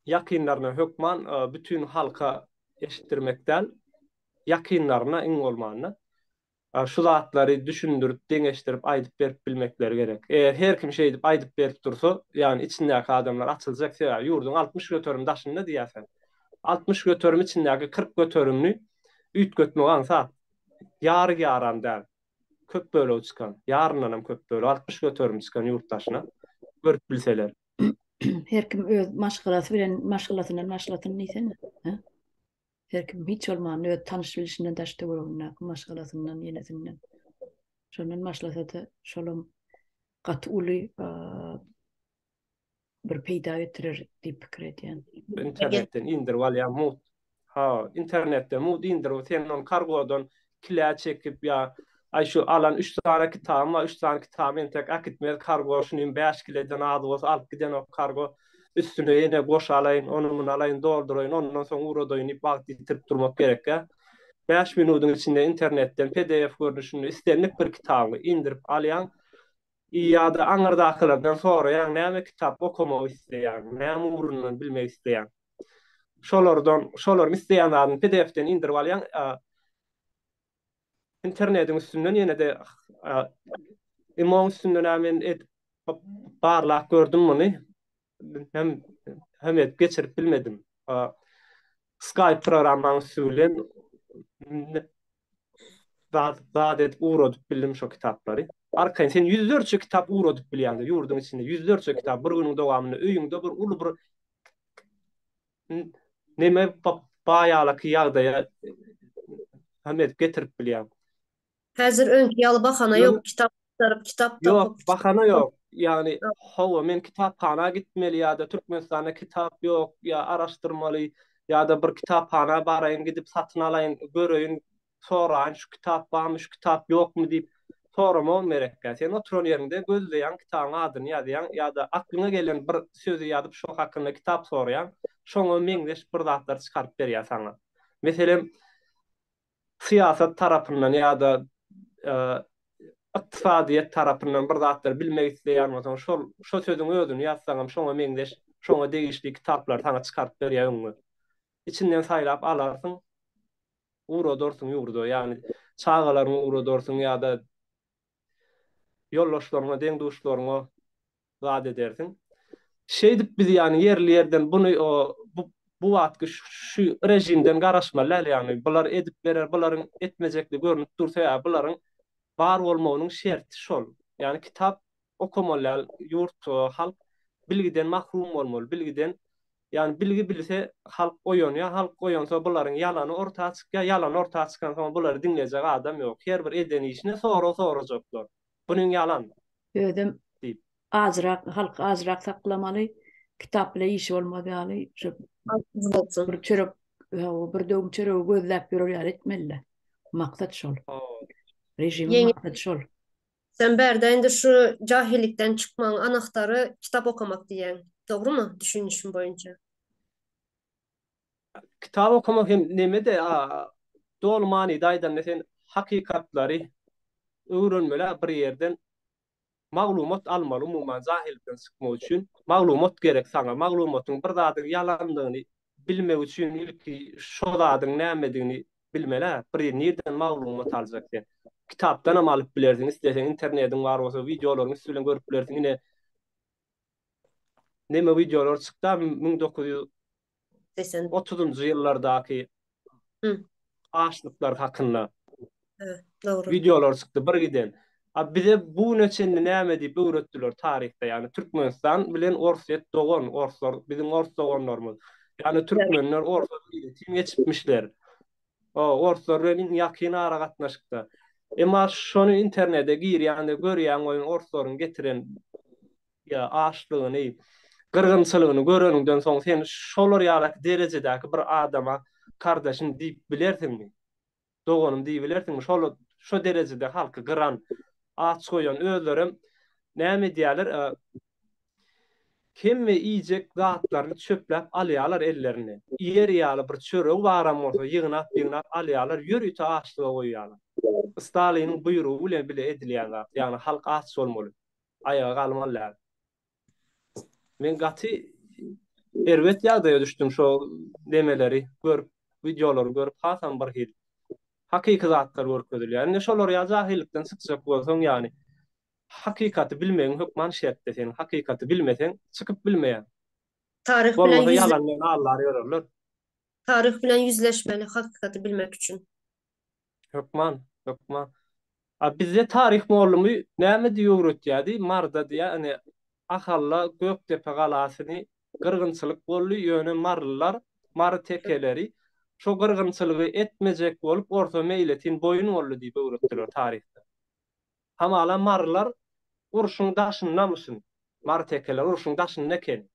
ýakynlaryna hökman bütin halka eşitdirmek däl, ýakynlaryna iň bolmanda Şu zatlary düşündirip, deňeşdirip aýdyp berip bilmekleri gerek. Eger her kim şeýdip aýdyp berip dursa, ýagny içindäki adamlar açyljak, sebäbi ýurduň 60% daşynda diýýärsen. 60% içindäki 40 göterimini üýtgetmek aňsat. Ýary ýaram däl. Köp bölegi çykan, ýaryndanam köp bölegi, 60 göterim çykan ýurt daşyna görüp bilseler. Her kim öz maşgalasy bilen maşgalasyndan başlasyn diýsene. Hä? Her kim hiç bolmanda öz tanyş-bilişinden, daş-töweregindäki maşgalasyndan, ýenesinden. Şondan başlasa-da, şolam gaty uly bir peýda getirer diýip pikir edýän. Internetden indirip alýaň mugt. Ha, internetden mugt indirip, sen ony kargodan kilä çekip ýa aý şu alan üç sany kitabym bar, üç sany kitaby entek äkitmez kargo, şuny bäş kileden az bolsa alyp gidenok kargo. Üstüne ýene goş alaýyn, ony-muny alaýyn, dolduraýyn, ondan soň ugradaýyn diýip wagt ýitirip durmak gerekkä. Bäş minudyň içinde internetden pdf görnüşinde islendik bir kitabyňy indirip alýaň ýa-da aňyrdakylardan soraýaň, näme kitap okamak isleýäň, näme ugrundan bilmek isleýäň. Şolardan, şolaryň isleýän zadyny pdf-den indirip alýaň. Internetiň üstünden ýene-de imoň üstünden-ä men edip barlap gördüm muny. Hem hem edip geçirip bilmedim. Skype programmaň üsti bilen zat zat edip ugradyp bildim şo kitaplary. Arkaýyn sen ýüzlerçe kitap ugradyp bilýäň ýurduň içinde ýüzlerçe kitap bir günüň dowamynda öýüňde bir uly bir Neme baýalaky ýagdaýa hem edip getirip bilýäň. Häzir öňki ýaly bahana ýok, kitap agtaryp, kitap tapyp. Ýok, bahana ýok. Ýagny, hawa, men kitaphana gitmeli ýa-da Türkmenistanda kitap ýok, ýa araşdyrmaly, ýa-da bir kitaphana baraýyn, gidip satyn alaýyn, göreýin, soraýyn şu kitap barmy, şu kitap ýokmy diýip soramagam gerekgä. Sen oturan ýeriňde gözleýäň, kitabyň adyny ýazýaň ýa-da aklyňa gelen bir sözi ýazyp şo hakynda kitap soraýaň, şoňa meňzeş bir zatlar çykaryp berýär saňa. Meselem, syýasat tarapyndan ýa-da ykdysadyýet tarapyndan bir zatlar bilmek isleýän bolsaň, şol şo sözüň özüni ýazsaňam şoňa meňzeş, şoňa degişli kitaplary saňa çykaryp berýär öňüňe. Içinden saýlap alarsyň. Ugradarsyň ýurda, ýagny çagalaryňy ugradarsyň ýa-da ýoldaşlaryňa, deň-duşlaryňa zat edersiň. Şeýdip biz ýagny ýerli-ýerden buny bu bu wagtky şu režimden garaşmaly däl, ýagny bular edip berer, bularyň etmejekligi görnüp dur, sebäbi bularyň bar bolmagynyň şerti şol. Ýagny kitap okamaly däl, ýurt, halk bilgiden mahrum bolmaly, bilgiden Ýagny bilgi bilse halk oýanýar, halk oýansa bularyň ýalany orta çykýar, ýalany orta çykansoň bulary diňlejek adam ýok. Her bir eden işine sorag sorajaklar. Bunyň ýalan. Özem diýip. Azrak halky azrak saklamaly, kitap bile işi bolmaz ýaly şu bir çörek bir döwüm çöregi gözläp ýörer ýaly etmeli. Maksat şol. Režimiň maksady şol. Sen bärde indi şu jahillikden çykmagyň anahtary kitap okamak diýýäň. Dogrumy düşünişim boýunça? Kitap okamak hem neme-de doly manyda aýdanda sen hakykatlary öwrenmeli bir ýerden Maglumat almaly umuman jahillikden çykmak üçin maglumat gerek saňa maglumatyň bir zadyň ýalandygyny bilmek üçin ilki şo zadyň nämedigini bilmelä bir nirden maglumat aljak sen kitapdanam alyp bilersiň isleseň internediň bar bolsa wideolaryň üsti bilen görüp bilersiň ine neme wideolar çykda 1930-njy ýyllardaky açlyklar hakynda dogry. Wideolar çykdy bir giden. A bize bu güne çenli näme diýip öwretdiler taryhda ýagny Türkmenistan bilen Orsýet dogan orslar biziň ors doganlarymyz. Ýagny türkmenler orsa meýletin geçipmişler. O orslar bilen iň ýakyn aragatnaşykda. Emma şony internede girýäňde görýäň oýun orslaryň getiren ýa açlygyny, gyrgynçylygyny göreniňden soň sen şolar ýaly derejedäki bir adama kardaşym diýip bilersiňmi? Doganym diýibilersiňmi? Şol şo derejede halky gyran, aç goýan özlerem näme edýärler? Hemme iýjek zatlaryny çöpläp alýarlar ellerine. Iýer ýaly bir çöregi baram bolsa ýygnap-ýygnap alýarlar, ýörite açlyga goýýarlar. Staliniň buýrugy bilen bile edilýän zat. Ýagny halk aç bolmaly. Aýaga galmaly däl. Men gaty erbet ýagdaýa düşdüm şo nemeleri görüp, wideolary görüp hasam bir hili. Hakyky zatlar görkezilýär. Indi şolar ýaly jahylykdan çykjak bolsaň ýagny hakykaty bilmegiň hökman şertde seniň hakykaty bilmeseň çykyp bilmeýäň. Taryh bilen Bolmasa ýalan bilen aldar ýörerler. Taryh bilen ýüzleşmeli hakykaty bilmek üçin. Hökman, hökman. A bizde taryh mollumy näme diýip öwretýärdi, Maryda diýýär, ine, Ahalla Gökdepe galasyny gyrgynçylyk boldy, ýöne marylylar, mary tekeleri şo gyrgynçylygy etmejek bolup orsa meýletin boýun boldy diýip öwretdiler taryhda. Hamala marylar urşuň daşyndamyşyn, mary tekeler urşuň daşynda eken,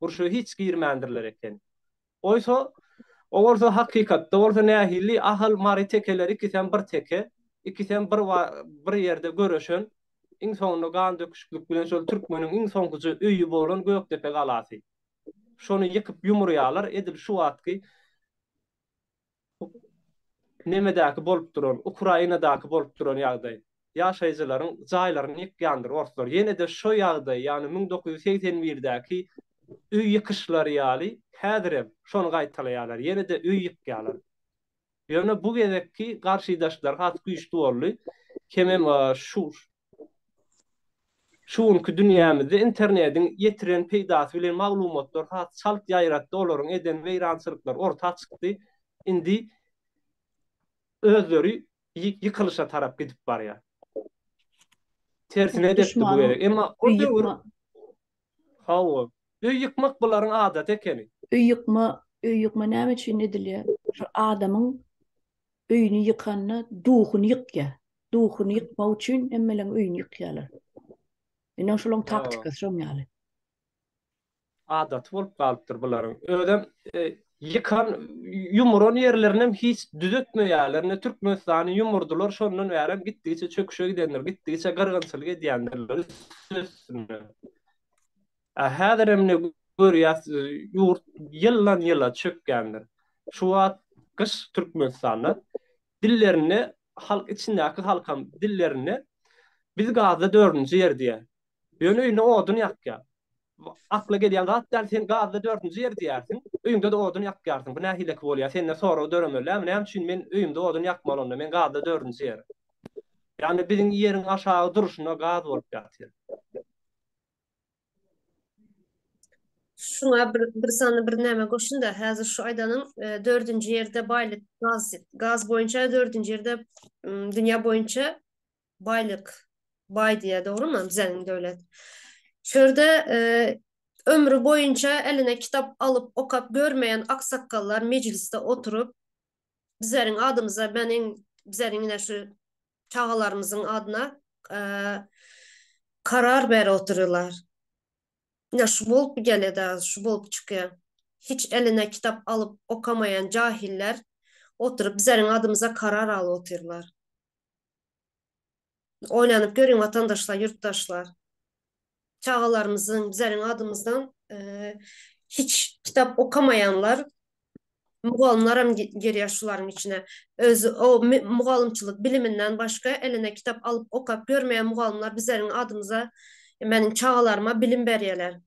urşa hiç girmändirler eken. Oýsa, o bolsa hakykatda bolsa nähili Ahal Mary tekeleri ikisem bir teke, ikisem bir bir ýerde göreşen, iň soňunda gan döküşiklik bilen şol türkmeniň iň soňkuja öýi bolan Gökdepe galasy. Şony ýykyp ýumurýarlar edil şu wagtky Nemedäki bolup duran, Ukrainadaky bolup duran ýagdaý. Ýaşaýjylaryň jaýlaryny ýykýandyr orslar. Ýene-de şo ýagdaý, ýagny 1981-däki öý ýykyşlary ýaly häzirem şony gaýtalaýarlar. Ýene-de öý ýykýarlar. Ýöne bu gezekki garşydaşlar has güýçli boldy. Hemem şu Şu günki dünýämizde internediň ýetiren peýdasy bilen maglumatlar has çalt ýaýratdy, olaryň eden weýrançylyklary orta çykdy. Indi özleri ýykylyşa tarap gidip barýar. Tersine edepdi bu gezek. Emma o döwür Hawa, öý ýykmak bularyň adaty ekeni. Öý ýykma, öý ýykma näme üçin edilýär? Şu adamyň öýüni ýykanda duhuny ýykýar. Duhuny ýykmak üçin hemmeleň öýüni ýykýarlar. Ine şolaň taktikasy şoň ýaly. Adaty bolup galypdyr bularyň. Özem ýykan, ýumuran ýerlerinem hiç düzetmeýärler. Ine Türkmenistany ýumurdylar, şondan bärem gitdigiçe çöküşe gidendir, gitdigiçe gyrgynçylyk edýändirler üstüne. A häzirem ine görýäs, ýurt ýyldan-ýyla çökýändir. Şu wagt gyş Türkmenistanda. Dillerinde halk içindäki halkam dillerinde biz gazda dördünji ýer diýýär. Ýöne öýünde odun ýakýar. Akla gelýän zat däl, sen gazda dördünji ýer diýýärsiň, öýüňde-de odun ýakýarsyň. Bu nähileki bolýar? Sende sorag döremeli dälmi? Näme üçin men öýümde odun ýakmaly onda, men gazda dördünji ýer. Ýagny biziň ýeriň aşagy durşuna gaz bolup ýatyr. Şuňa bir, bir sany bir näme goşun da, häzir şu aýdanyň e, dördünji ýerde baýlyk gaz gaz boýunça dördünji ýerde dünýä boýunça baýlyk baý diýä dogrymy bizeniň döwlet. Şu ýerde e, ömri boýunça eline kitap alyp okap görmeýän aksakgallar mejlisde oturyp bizleriň adymyza meniň bizleriň ine şu çagalarymyzyň adyna e, Karar berip oturýarlar. Ine şu bolup gelýär-de, şu bolup çykýar. Hiç eline kitap alyp okamaýan jahiller oturyp bizleriň adymyza karar alyp otyrlar. Oýlanyp görüň watandaşlar, ýurtdaşlar. Çagalarymyzyň bizleriň adymyzdan hiç kitap okamaýanlar mugallymlaram girýär şularyň içine. Öz o mugallymçylyk biliminden başga eline kitap alyp okap görmeýän mugallymlar bizleriň adymyza meniň çagalaryma bilim berýärler.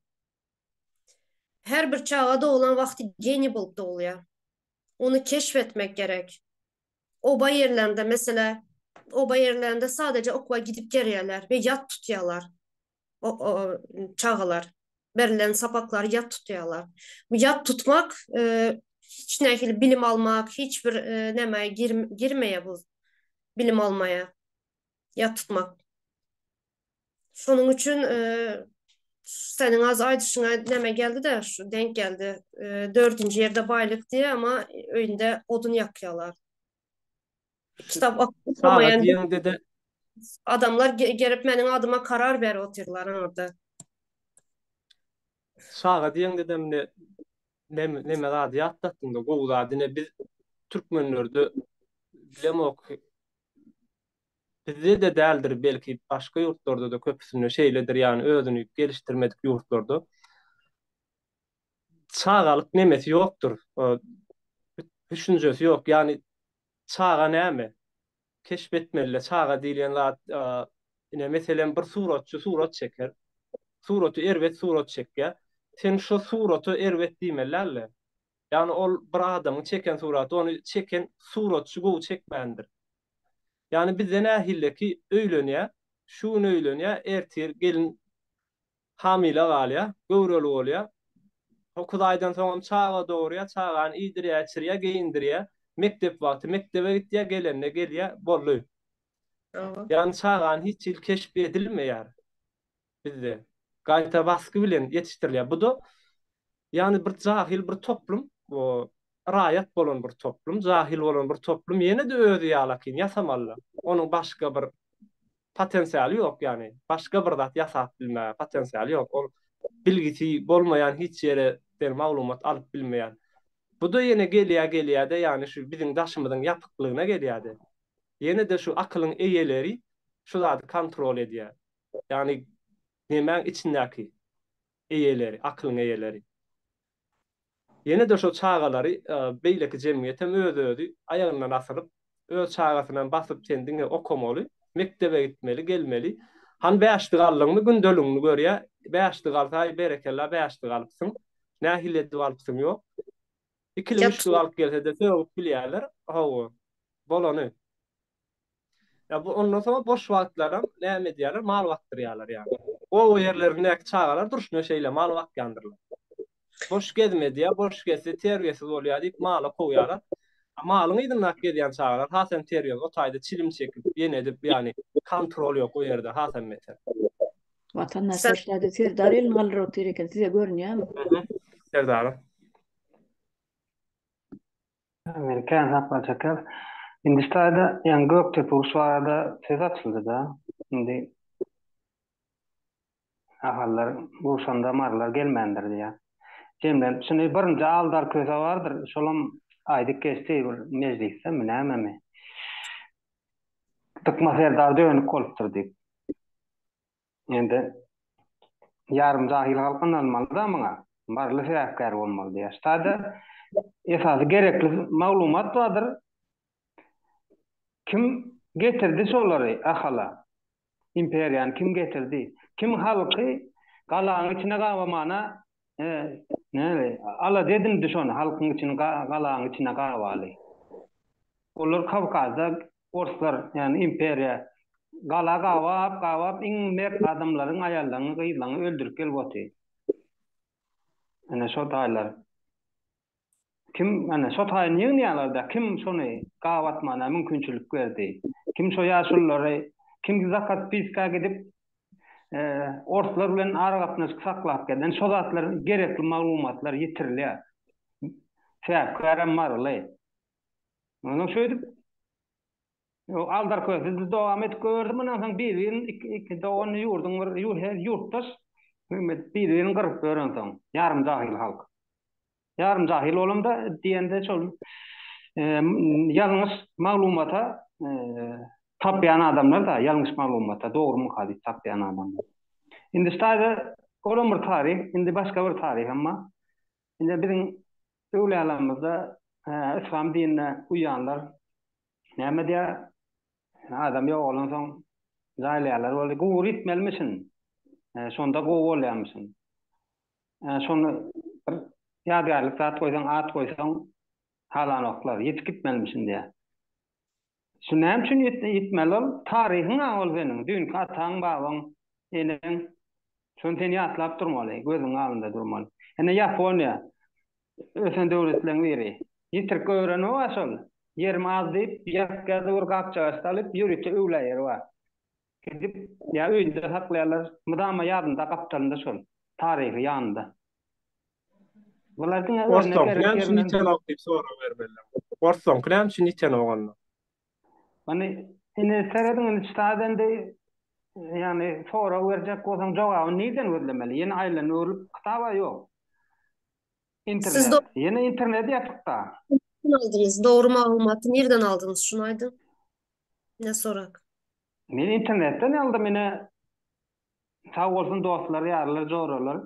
Her bir çaga doglan wagty geniý bolup dogulýar. Ony keşf etmek gerek. Oba ýerlerinde meselä oba ýerlerinde sadaja okuwa gidip gelýärler we ýat tutýarlar. O, çagalar berlen sapaklary ýat tutýarlar. Bu ýat tutmak e, hiç nähili bilim almak, hiç bir e, nämä gir, girmeýär bu bilim almaya ýat tutmak. Şonuň üçin e, seniň az aýdyşyňa näme geldi-de, şu denk geldi. E, dördünji ýerde baýlyk diýe, amma öýünde odun ýakýarlar. Kitap Çaga okamaýan diýeňde-de adamlar gelip meniň adyma karar berip otyrlar orada. Çaga diýeňde-de mine neme neme zady ýatlatdyň-da, gowy zady ine biz türkmenlerde bilemok Bizde-de däldir, belki başga ýurtlarda-da köpüsinde şeýledir, ýagny özüni gelişdirmedik ýurtlarda çagalyk nemesi ýokdur, düşünjesi ýok. Ýagny çaga näme? Keşp etmeli-le çaga diýilýän zat, ine meselem bir suratçy surat çeker. Suraty erbet surat çekýär. Sen şo surata erbet diýmeli däl-de. Ýagny ol bir adamyň çeken suraty, ony çeken suratçy gowy çekmändir. Ýagny bizde nähilleki öýlenýär, şu gün öýlenýär, ertir gelin hamyla galýar, göwreli bolýar. Dokuz aýdan soňam çaga dogurýar, çagany iýdirýär, içirýär, geýindirýär. Mekdep wagty mekdebe gitýär, gelende gelýär, boldy. Ýagny çagany hiç hili keşp edilmeýär bizde. Gaýta basgy bilen ýetişdirilýär. Bu-da Ýagny bir jahyl bir toplum, raýat bolan bir toplum, jahyl bolan bir toplum ýene-de özi ýalakyn ýasamaly. Onuň başga bir potensialy ýok, ýagny başga bir zat ýasap bilmäge potensialy ýok. Ol bilgisi bolmaýan hiç ýereden maglumat alyp bilmeýän. Bu-da ýene gelýär gelýär-de, ýagny şu biziň daşymyzyň ýapyklygyna gelýär-de. Ýene-de şu akylyň eýeleri şu zady kontrol edýär. Ýagny nemäň içindäki eýeleri, akylyň eýeleri. Ýene-de şo çagalary beýleki jemgyýetem öz-özi aýagyndan asylyp, öz çagasynam basyp sen diňe okamaly, mekdebe gitmeli, gelmeli. Hany bäşlik aldyňmy, gündeligiňi görýä, bäşlik alsa aý berekella bäşlik alypsyň, nähili edip alypsyň ýok. Ikilik üçlük alyp gelse-de sögüp bilýärler, hawa, bolany. Ýa bu ondan soň boş wagtlaram näme edýärler? Mal bakdyrýarlar ýa. Oba ýerlerindäki çagalar durşuna şeýle mal bakýandyrlar. Boş gezme diýýär, boş gezse terbiýesiz bolýar diýip mala kowýarlar. Malyň yzyndaky gezýän çagalar has hem terbiýesiz. O taýda çilim çekip, ýene edip, ýagny kontrol ýok o ýerde hasam beter. Watandaşlar şäde Serdar elini galdyryp otyr eken, size görünýärmi? Serdara. Men kän saklajak ýaly. Indi şu taýda ýaňy Gökdepe uruş barada söz açyldy-da. Indi Ahallar urşanda marylar gelmändir diýýär. Jemlenip şuny birinji Aldar Köse bardyr, şolam aýdyp geçdi bir mejlisdemi nämemi. Dykma serdar dönük bolupdyr diýip. Indi ýarym jahyl halk ynanmaly-da muňa. Maryly sebäpkär bolmaly diýýär. Şu taýda esasy gerekli maglumat bardyr. Kim getirdi şolary Ahala? Imperiýany kim getirdi? Kim halky galaň içine gabamana näme alada edindi şony halkyň içini galaň içine gabaly. Olar Kawkazda orslar ýagny imperiýa gala gabap gabap iň mert adamlaryň aýallaryňy gyzlaryňy öldürip gelip otyr. Ene şo taýlar. Kim ene şo taýyny ýygnaýarlar-da kim şony gabatmana mümkinçilik berdi? Kim şo ýaşululary kim Zakaspiýska gidip orslar bilen aragatnaşyk saklap geldi? Ene şo zatlar gerekli maglumatlar ýitirilýär. Sebäpkärem maryly. Ondan şeýdip. Aldar Köse dowam edip goýberdi. Mundan soň bir-birini iki dogan ýurduň bir ýurtdaş bir-birini gyryp ýörensoň, ýarym jahyl halk. Ýarym jahyl bolamda diýende şol ýalňyş maglumata tapýan adamlar-da, ýalňyş maglumata dogrumyka diýip tapýan adamlar. Indi şu taýda olam bir taryh, indi başga bir taryh hem bar. Indi biziň öwlüýalarymyzda yslam dinine uýanlar näme diýýär? Adam ýogalansoň jaýlaýarlar boldy. Gubury ýitmelimişin. Şonda gowy bolýarmyşyn. Şony bir ýadygärlik zat goýsaň, at goýsaň halanoklar. Ýitip gitmelimişin diýýär. Şu näme üçin ýitmeli ol? Taryhyň-a ol seniň, düýnki ataň, babaň, eneň. Şony sen ýatlap durmaly, gözüň alnynda durmaly. Ine Ýaponiýa ösen döwletleň biri. Ýitirip goýberenok-a şol. Ýerim az diýip, ýatýar-da bir gapjagaç salyp, ýörite öwlä ýeri bar. Gidip, ýa öýünde saklaýarlar, mydama ýadynda, gapdalynda şol. Taryhy ýanynda. Bular diňe özüne Orslaňky gerek näme üçin ýerinden ýitenok diýip sorag bermeli. Orslaňky näme üçin ýitenok onda? Ony indi serediň indi çytadan indi ýagny sorag berjek bolsaň jogabyny nirden gözlemeli? Ýene aýlanyp öwrülip kitaba ýok. Siz Internet. Ýene internet ýapykda. Nirden aldyňyz? Dogry maglumaty nirden aldyňyz? Şuny aýdyň. Ne sorak. Men internetden aldym ine Sag bolsun dostlar, ýarlar, joralar.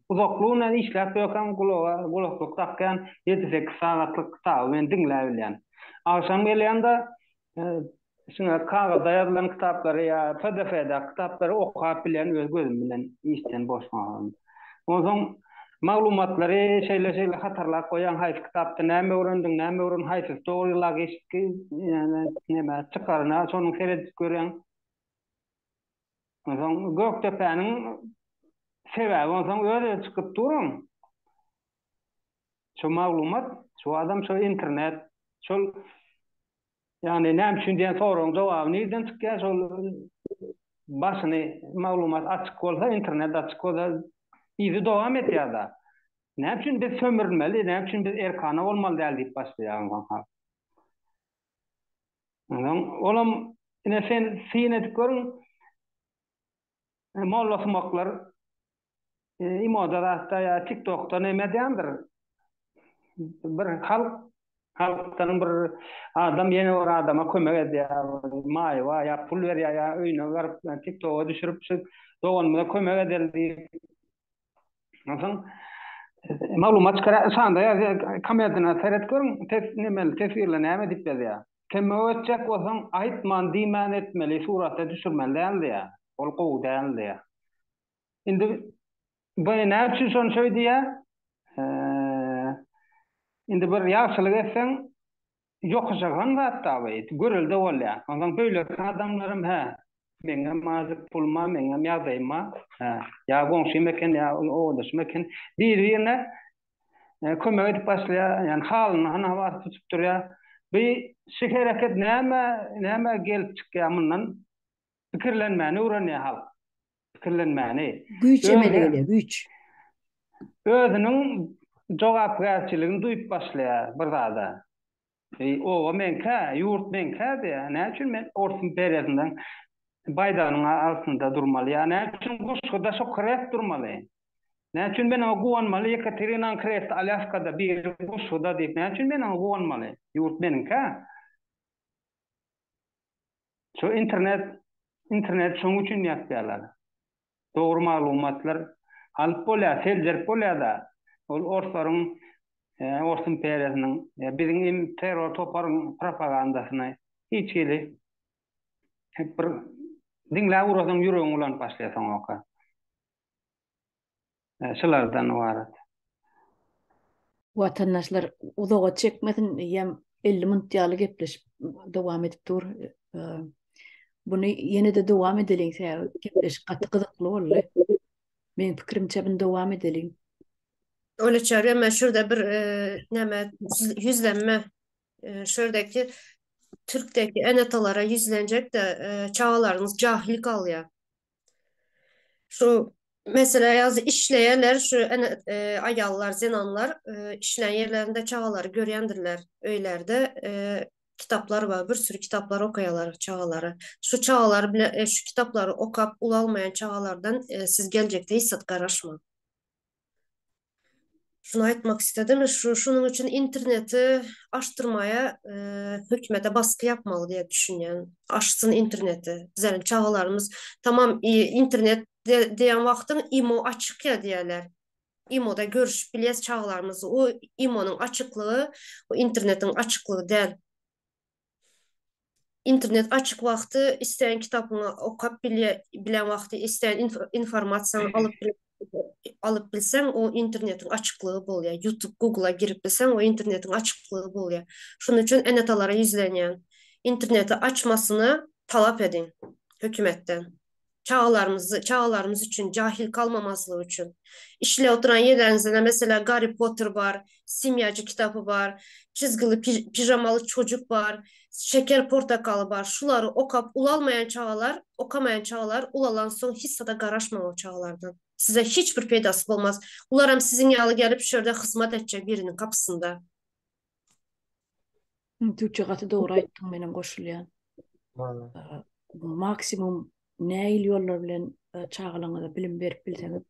Uzakly günden işläp ýörkäm gulaga gulaklyk dakýan, ýedi-sekiz sagatlyk kitaby men diňläbilýän. Agşam gelýän-de, şuňa kagyzda ýazylan kitaplary ýa PDF-däki kitaplary okap bilýän öz gözüm bilen işden boş mahalym. Onsoň maglumatlary şeýle-şeýle hatarlap goýýan, haýsy kitapda näme öwrendiň, näme öwren, haýsysy dogry logistiki näme çykaryna şonuň seredip görýän. Onsoň Gökdepäniň sebäbi onsoň öz-özi çykyp duran. Şu maglumat, şu adam şu internet, şol ýagny näme üçin diýen soragyň jogaby nirden çykýar? Şol başyny maglumat açyk bolsa, internet açyk bolsa yzy dowam edýär-de. Näme üçin biz sömürilmeli, näme üçin biz erkana bolmaly däl diýip başlaýar onsoň halk. Onsoň olam ine sen syn edip görüň mollasumaklar imoda zatda ýa tiktokda neme edýändir. Bir halk halkdan bir adam ýene bir adama kömek edýär, maýwa ýa pul berýär ýa öýüne baryp tiktoka düşürip şu doganymyza kömek edeli diýip Onsoň maglumat çykarýar, şanda ýazýar, komedine seret görüň, tes nemeli teswirle näme diýip ýazýar. Kömek etjek bolsaň, aýtman, diýmän etmeli, surata düşürmeli däl diýýär. Ol gowy däl diýýär. Indi bu näme üçin şony şeý diýýär? Indi bir ýagşylyk etseň, Ýokuşagan zat dagy, görelde bolýar. Onsoň beýleki adamlaram, hä, meňem azajyk pulum bar, meňem ýagdaýym bar, hä, ýa goňşym eken, ýa obadaşym eken, biri-birine kömek edip başlaýar, ýagny halyndan habar tutup durýar. Bu şu hereket nämä, nämä gelip çykýar mundan? Pikirlenmäni öwrenýär halk. Pikirlenmäni. Güýç emele gelýär, güýç. Özüniň jogapkärçiligini duýup başlaýar bir zada. Eý, oba meňkä, ýurt meňkä diýýär. Näme üçin men ors imperiýasyndan baýdagynyň altynda durmaly ýa näme üçin Guşguda şo krest durmaly? Näme üçin men oňa guwanmaly Ýekaterinanyň kresti Alýaskada, biri Guşguda diýip, näme üçin men oňa guwanmaly? Ýurt meniňkä. Şu internet internet şoň üçin ýapýarlar. Dogry maglumatlar alyp bolýar, seljerip bolýar-da. Ol orslaryň, ors imperiýasynyň, biziň im terror toparyň propagandasyny hiç hili bir diňläp urasaň ýüregiň bulanyp başlaýar soňaka. Şulardan ybarat. Watandaşlar uzaga çekmesin eýýäm 50 minut ýaly gepleşip dowam edip dur. Buny ýene-de dowam edeliň sebäbi gepleşik gaty gyzykly boldy. Meň pikirimçe buny dowam edeliň. Öyle çağırıyor. Ben şurada bir e, neme yüzlenme e, şuradaki Türk'teki enatalara yüzlenecek de e, çağalarınız cahil kalıyor. Şu mesela ýazy işleýärler şu ene aýallar, zenanlar işlän ýerlerinde çagalary görýändirler öýlerde. Kitaplar bar, bir sürü kitaplar okaýarlar çagalary. Şu çagalar bile e, şu kitaplary okap ulalmaýan çagalardan e, siz geljekde hiç zat garaşmaň. Şuny aýtmak istedim. Şu şunuň üçin interneti açdyrmaýa e, hökümete basky ýapmaly diýe düşünýän. Açsyn interneti. Bizleriň çagalarymyz tamam internet diýen wagtyň imo açyk ýa diýerler. Imoda görüşüp bilýäs çagalarymyz. O imonyň açyklygy, o internetiň açyklygy däl. Internet açyk wagty isleýän kitapyňy okap bilýä bilen wagty isleýän informasiýaňy alyp alyp bilseň o internetiň açyklygy bolýar. Youtube, Google-a girip bilseň o internetiň açyklygy bolýar. Şonuň üçin ene-atalara ýüzlenýän. Interneti açmasyny talap ediň hökümetden. Çagalarymyzy, çagalarymyz üçin, jahil kalmamazlygy üçin. Işle oturan ýerleriňizde mesela Garri Potter bar, Simýajy kitapy bar, Çizgili pijamaly çocuk bar, Şeker portakaly bar. Şulary okap ulalmaýan çagalar, okamaýan çagalar ulalan soň hiç zada garaşmaň o çagalardan. Size hiç bir peýdasy bolmaz. Ularam siziň ýaly gelip şu ýerde hyzmat etjek biriniň gapysynda. Türkçe gaty dogry aýtdyň menem goşulýan. Maksimum nähili ýollar bilen çagalaryňyza bilim berip bilseňiz,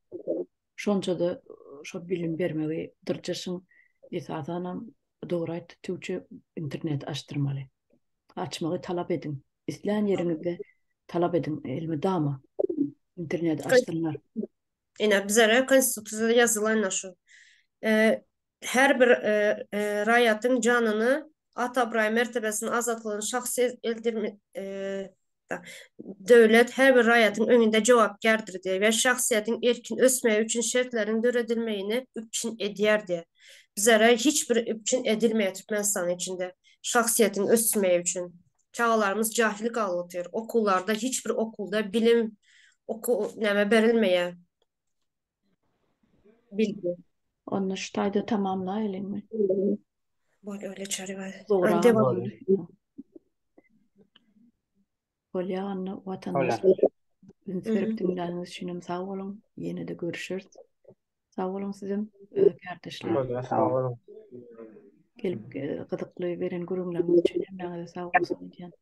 şonça-da şo bilim bermegi dyrjaşyň. Esasanam dogry aýtdy Tüwçe internet açdyrmaly. Açmagy talap ediň. Islän ýeriňizde talap ediň elmydama internet açsynlar. Ine bizlere konstitusiýada ýazylan şu. Her bir raýatyň janyny, at-abraý mertebesini, azatlygyny, şahsy eldirme Döwlet her bir raýatyň öňünde jogapkärdir diýýär we şahsyýetiň erkin ösmegi üçin şertleriň döredilmegini üpjün edýär diýýär. Bizlere hiç bir üpjün edilmeýär Türkmenistanyň içinde şahsyýetiň ösmegi üçin. Çagalarymyz jahil galyp otyr. Okuwlarda hiç bir okuwda bilim okuw näme berilmeýär. Bilgi. Onda şu taýda tamamlaýalyňmy? Bol öyle çary bar. Bolýa onda watandaşlar. Üns berip diňläniňiz üçin hem sag boluň. Ýene-de görüşeris. Sag boluň sizem öz kärdeşler. Bolýa sag boluň. Gelip gyzykly beren gürrüňleriňiz üçin hemmäňize sag bolsun diýýän.